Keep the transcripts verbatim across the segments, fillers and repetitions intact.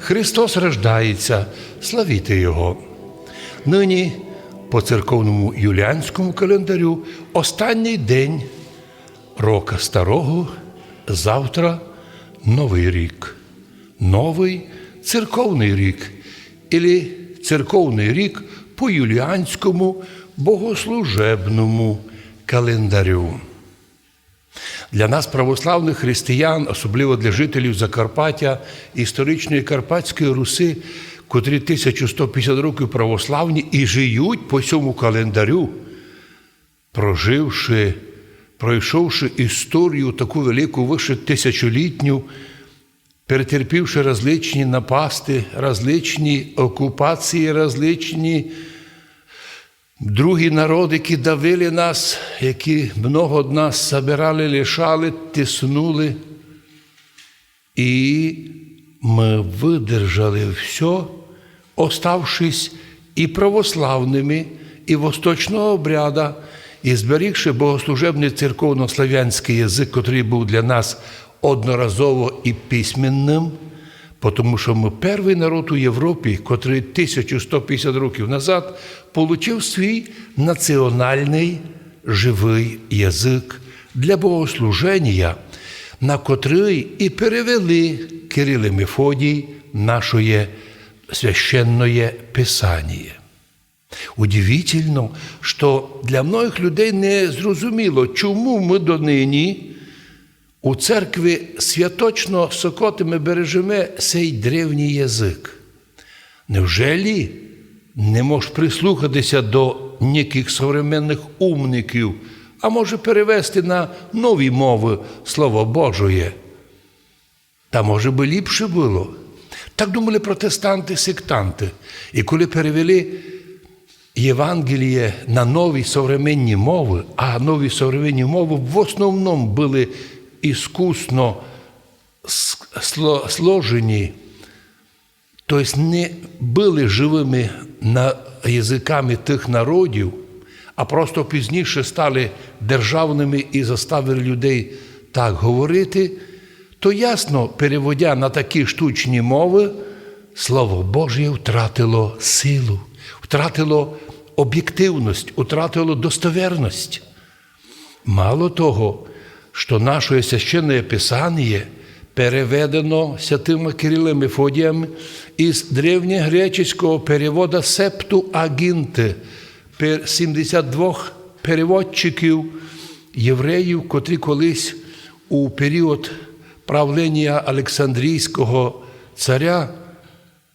Христос рождається, славіте Його. Нині по церковному юліанському календарю останній день рока старого, завтра Новий рік. Новий церковний рік, или церковний рік по юліанському богослужебному календарю. Для нас, православных християн, особливо для жителів Закарпаття, історичної Карпатської Руси, котрі тисячу сто пятдесят років православні і жиють по сьому календарю, проживши, пройшовши історію таку велику, выше тисячолітню, перетерпівши различні напасти, различні окупації, различні другі народы, які давили нас, які много од нас забирали, лишали, тиснули. І мы выдержали всьо, оставшись і православными, і восточного обряда, і зберігши богослужебный церковнославянськый язык, котрый быв для нас одноразово і письменным, потому што мы первый народ у Європі, котрый тисячу сто пятдесят років назад получив свій національный живый язык для богослуженія, на котрый і перевели Кирил і Мефодій нашоє священноє писаніє. Удивительно, што для многых людей не зрозуміло, чому мы донині у церкви святочно сокотиме бережеме сей древній язык. Невже лі не мож прислухати ся до некых современных умників, а може перевести на нові мовы Слово Божоє? Та може бы ліпше было. Так думали протестанты, сектанты. І коли перевели Євангеліє на нові современні мовы, а нові современні мовы в основному были іскусно с-, сло-, сложені, то єсть не были живыми на-, языками тых народів, а просто пізніше стали державными і заставили людей так говорити, то ясно, переводя на такі штучні мовы, Слово Божє втратило силу, втратило обєктивность, втратило достоверность. Мало того, што нашоє священноє писаніє переведено святыма Кирилом і Мефодієм із древньогреческого перевода Септуаґінты, пер-, сімдесят двох переводчиків, євреїв, котрі колись у період правління Александрійського царя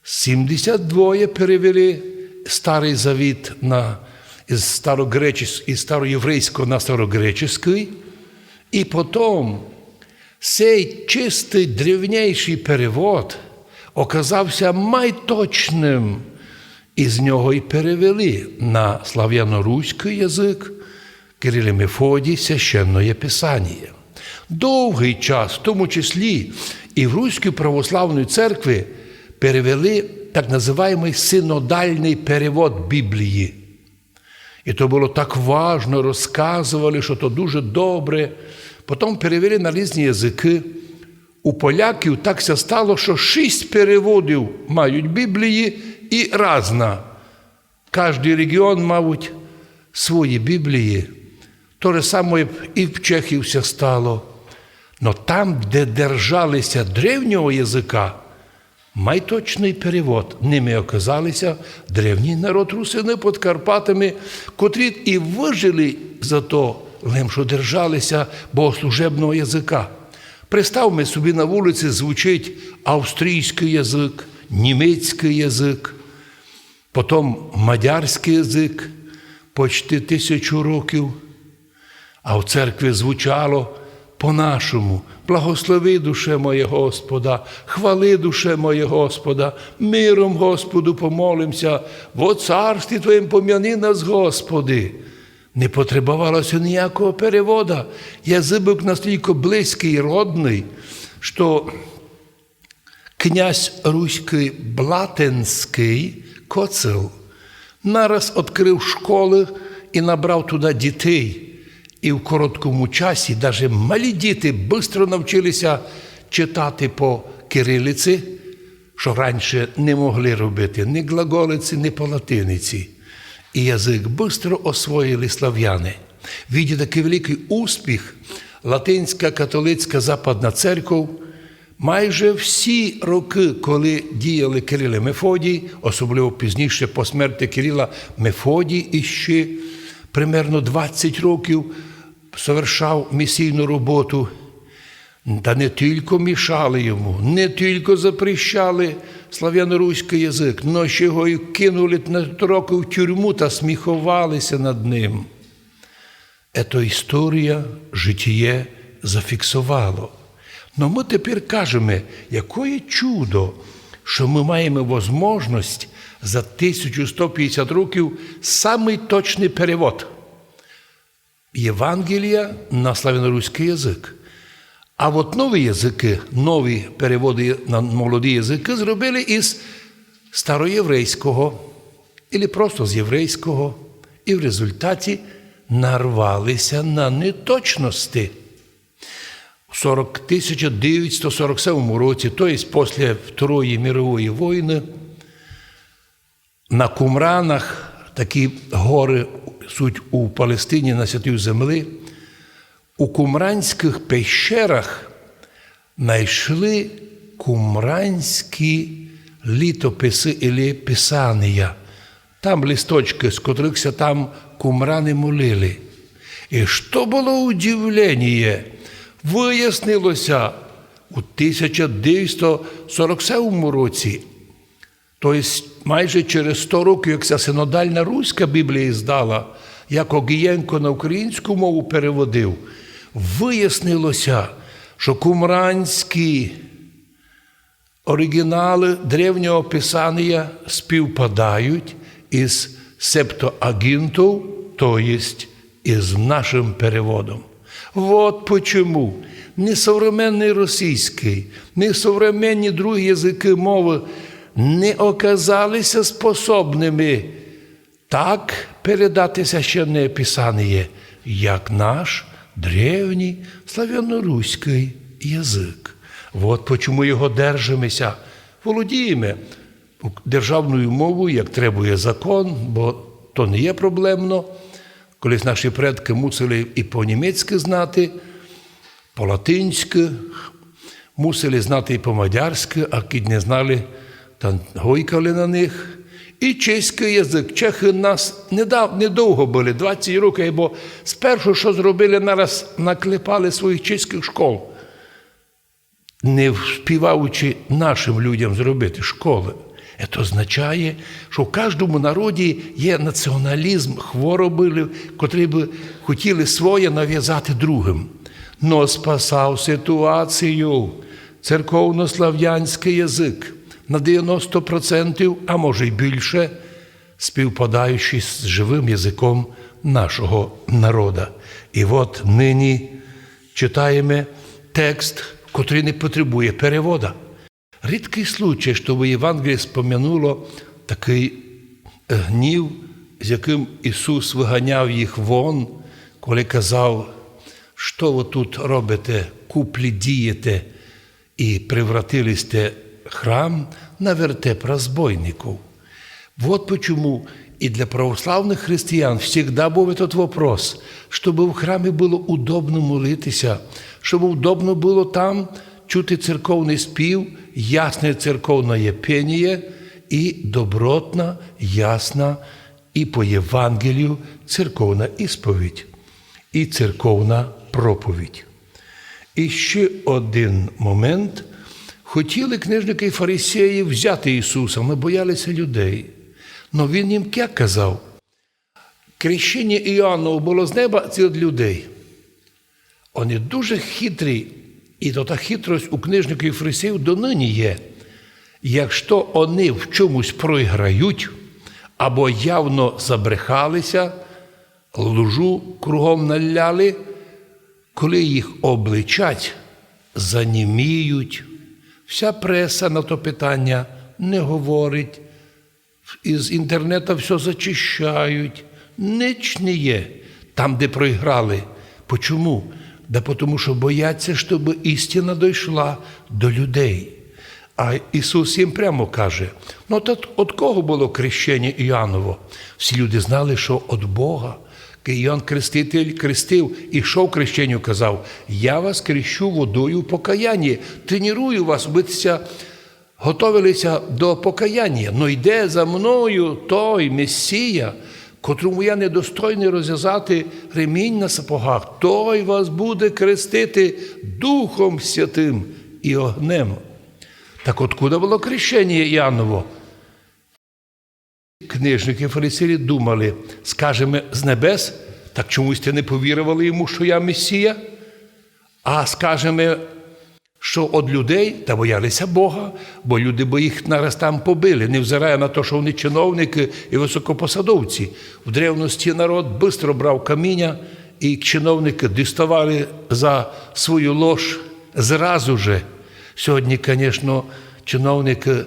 сімдесят двоє перевели Старый Завіт на, із старогречес-, із староєврейського на старогреческий, і потом сей чистый древнейший перевод оказався май точным, і з нього й перевели на славяно-руськый язык Кирил і Мефодій священноє писаніє. Довгый час, в тому числі і в Руській православній церкви, перевели так называємый синодальный перевод Біблії. І то было так важно, розказовали, што то дуже добре. Потом перевели на різні языкы. У поляків так ся стало, што шість переводів мають Біблії і разна. Каждый реґіон мавуть свої Біблії. То же самоє і в чехів ся стало. Но там, де держали ся древнього языка, май точный перевод. Ними оказали ся древній народ русины під Карпатами, котрі і выжили за то, лем што держали ся богослужебного языка. Представме собі, на вулиці звучить австрійськый язык, німецькый язык, потом мадярськый язык почти тисячу років, а в церкви звучало по-нашому: «Благослови, душе моє, Господа, хвали, душе моє, Господа, миром Господу помолимся, во царстві Твоїм помяни нас, Господи». Не потребовало ся ніякого перевода. Язык быв настілько близькый і родный, што князь руськый Блатенськый Коцел нараз открыв школы і набрав туда дітей. І в короткому часі даже малі діти быстро навчили ся читати по кирилиці, што раніше не могли робити ні глаголиці, ні по латиниці. І язык быстро освоїли славяни. Видя такый великый успіх, Латинська католицька западна церков майже всі рокы, коли діяли Кирил і Мефодій, особливо пізніше по смерти Кирила Мефодій іщи примерно двадцять років совершав місійну роботу, та не тілько мішали йому, не тілько запрещали славяно-руськый язык, но ще його й кинули на три рокы в тюрму та сміховали ся над ним. Ето історія, житіє зафіксовало. Но мы тепер кажеме, якоє чудо, што мы маєме возможность за тисячу сто пятдесят років самый точный перевод Євангелія на славяно-руськый язык. А от нові языкы, нові переводы на молоді языкы зробили із староєврейського, или просто з єврейського, і в результаті нарвали ся на неточности. В сорок, тисяча девятсот сорок сьомому році, то єсть після Второї мирової войны, на Кумранах, такі горы суть у Палестині, на Святій Землі, у кумранськых пещерах найшли кумранські літописи или писанія. Там листочкы, з котрых ся там кумрани молили. І што было удивленіє? Выяснило ся у тисяча девятсот сорок сьомому році, то єсть майже через сто років, як ся синодальна руська Біблія іздала, як Огієнко на українську мову переводив, выяснило ся, што кумранські оригіналы Древнього Писанія співпадають із Септуаґінтов, то єсть із нашым переводом. Вот почему ни современный російськый, ни современні другі языкы, мовы не оказали ся способными так передати Священне Писаніє, як наш древній славяно-руськый язык. Вот почему його держиме ся, володієме державною мовою, як требує закон, бо то не є проблемно. Колись наші предкы мусили і по-німецькы знати, по-латинськы, мусили знати і по-мадярськы, а кідь не знали, та гойкали на них. І чеськый язык. Чехы нас недав-, недовго были, двадцять років, бо спершу, што зробили, нараз наклепали своїх чеськых школ, не вспіваючи нашым людям зробити школы. Це означає, што в каждому народі є націоналізм, хворобы, котрі бы хотіли своє навязати другым. Но спасав ситуацію церковнославянськый язык на девяносто процентів, а може й більше, співпадаючи з живым языком нашого народа. І от нині читаєме текст, котрый не потребує перевода. Рідкый случай, што в Євангелії спомянуло такый гнів, з якым Ісус выганяв їх вон, коли казав: «Што вы тут робите, куплі дієте, і превратили сте храм на вертеп розбойников». Вот почему и для православных християн всегда быв этот вопрос, чтобы в храмі было удобно молити ся, чтобы удобно было там чути церковный спів, ясне церковне пеніє и добротна, ясна и по Євангелію церковна ісповідь, и церковна проповідь. И ще один момент. Хотіли книжникы и фарисеї взяти Ісуса, но бояли ся людей. Но Він їм як казав: «Крещеніє Іоанново было з неба ци од людей?» Они дуже хитрі, и то та хитрость у книжників и фарисеїв доныні є. Якщо они в чомусь проіграють або явно забрехали ся, лжу кругом наляли, коли їх обличать, заніміють. Вся преса на то питаня не говорить, из інтернета всьо зачищають. Нич не є там, де проіграли. Почому? Да потому, што боять ся, щоб істина дойшла до людей. А Ісус їм прямо каже: «Ну, то од кого было крещення Іоанново?» Всі люди знали, што од Бога. Кидь Іоанн Креститель крестив, ішов к крещенню, казав: «Я вас крещу водою в покаяння, тренірую вас, бы ся готовили ся до покаяння. Но йде за мною той Месія, котрому я недостойный розвязати ремінь на сапогах. Той вас буде крестити Духом Святым і огнем». Так откуда было крещення Іоанново? Книжники, фарисеї думали: «Скажеме з небес, так чому сьте не повіровали йому, што я Месія? А скажеме, што од людей, та бояли ся Бога, бо люди бы їх нараз там побили, невзирая на то, што они чиновникы і высокопосадовці». В древности народ быстро брав каміня, і чиновникы діставали за свою ложь зразу же. Сьогодні, конечно, чиновникы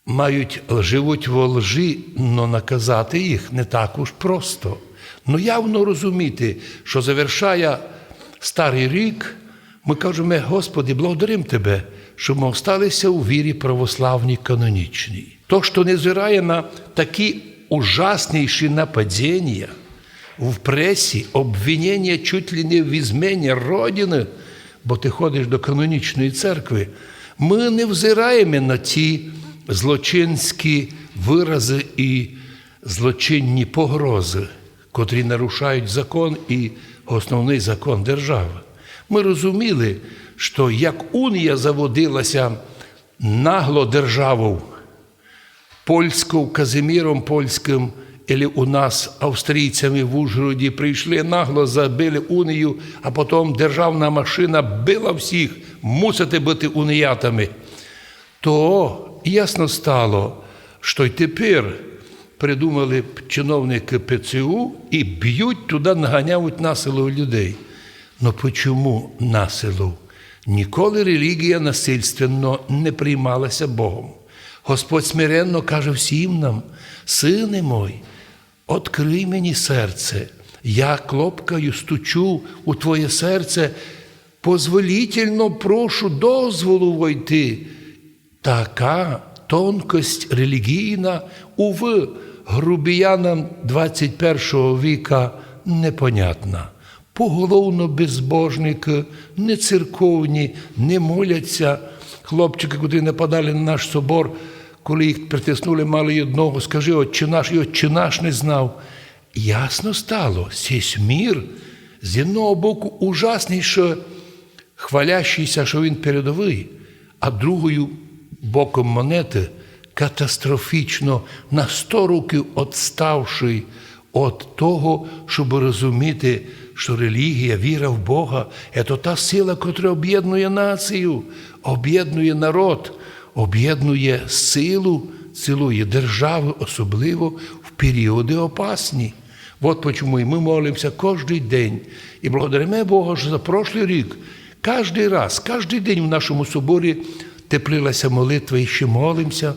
мають, живуть во лжи, но наказати їх не так уж просто. Но явно розуміти, што завершає Старый рік, мы кажеме: «Господи, благодарим Тебе, што мы остали ся у вірі православній канонічній». То, што невзирає на такі ужасніші нападенія в пресі, обвиненія чуть ли не в измене Родины, бо ты ходиш до канонічної церкви, мы не взираєме на ті злочинські выразы і злочинні погрозы, котрі нарушають закон і основный закон державы. Мы розуміли, што як унія заводила ся нагло державов, польськов, Казиміром Польськым, или у нас австрійцями в Ужгороді, прийшли, нагло забили унію, а потом державна машина била всіх: «Мусите быти уніятами». То ясно стало, што й тепер придумали п-, чиновникы П Ц У і бють туды, наганяють насилу людей. Но почому насилу? Ніколи релігія насильственно не приймала ся Богом. Господь смиренно каже всім нам: «Сыне мой, открый мені серце, я клопкаю, стучу у твоє серце, позволительно прошу дозволу войти». Така тонкость релігійна, увы, грубіянам двадцять першого віка непонятна. Поголовно безбожникы, не церковні, не молять ся. Хлопчикы, котрі нападали на наш собор, коли їх притиснули, мали єдного: «Скажи Отче наш», і Отче наш не знав. Ясно стало, сись мір з єдного боку ужасный, што хвалящый ся, што він передовый, а другою боком монеты катастрофічно на сто років отставшый од того, щоб розуміти, што релігія, віра в Бога — це та сила, котра обєднує націю, обєднує народ, обєднує силу цілої державы, особливо в періоды опасні. Вот почему і мы молимся кождый день. І благодариме Бога, што за прошлый рік каждый раз, каждый день в нашому соборі теплила ся молитва, і ще молимся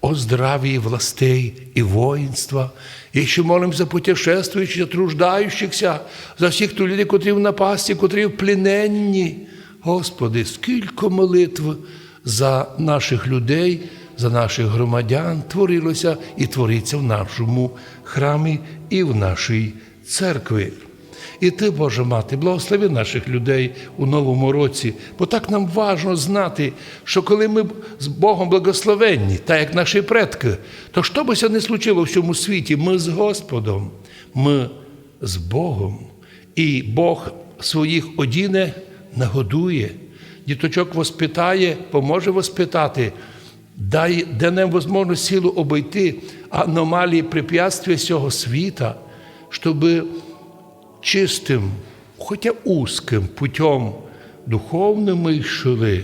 о здравії властей і воїнства. І ще молимся за путешествуючих, за труждающихся, за всіх тых людей, котрі в напасті, котрі в плененні. Господи, скілько молитв за наших людей, за наших громадян творилося і твориться в нашому храмі і в нашій церкви. І Ты, Божа Мати, благослови наших людей у новому році, бо так нам важно знати, што коли мы з Богом благословенні, так як наші предкы, то што бы ся не случило в сьому світі, мы з Господом, мы з Богом. І Бог своїх одіне, нагодує, діточок воспитає, поможе воспитати, дай, даде нам возможность силу обойти аномалії, препятствия сього світа, щоб чистым, хотя узкым путём духовным мы йшли,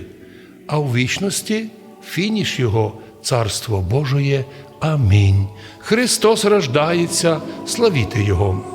а в вічности фініш його — Царство Божоє. Амінь. Христос рождається, славіте Його!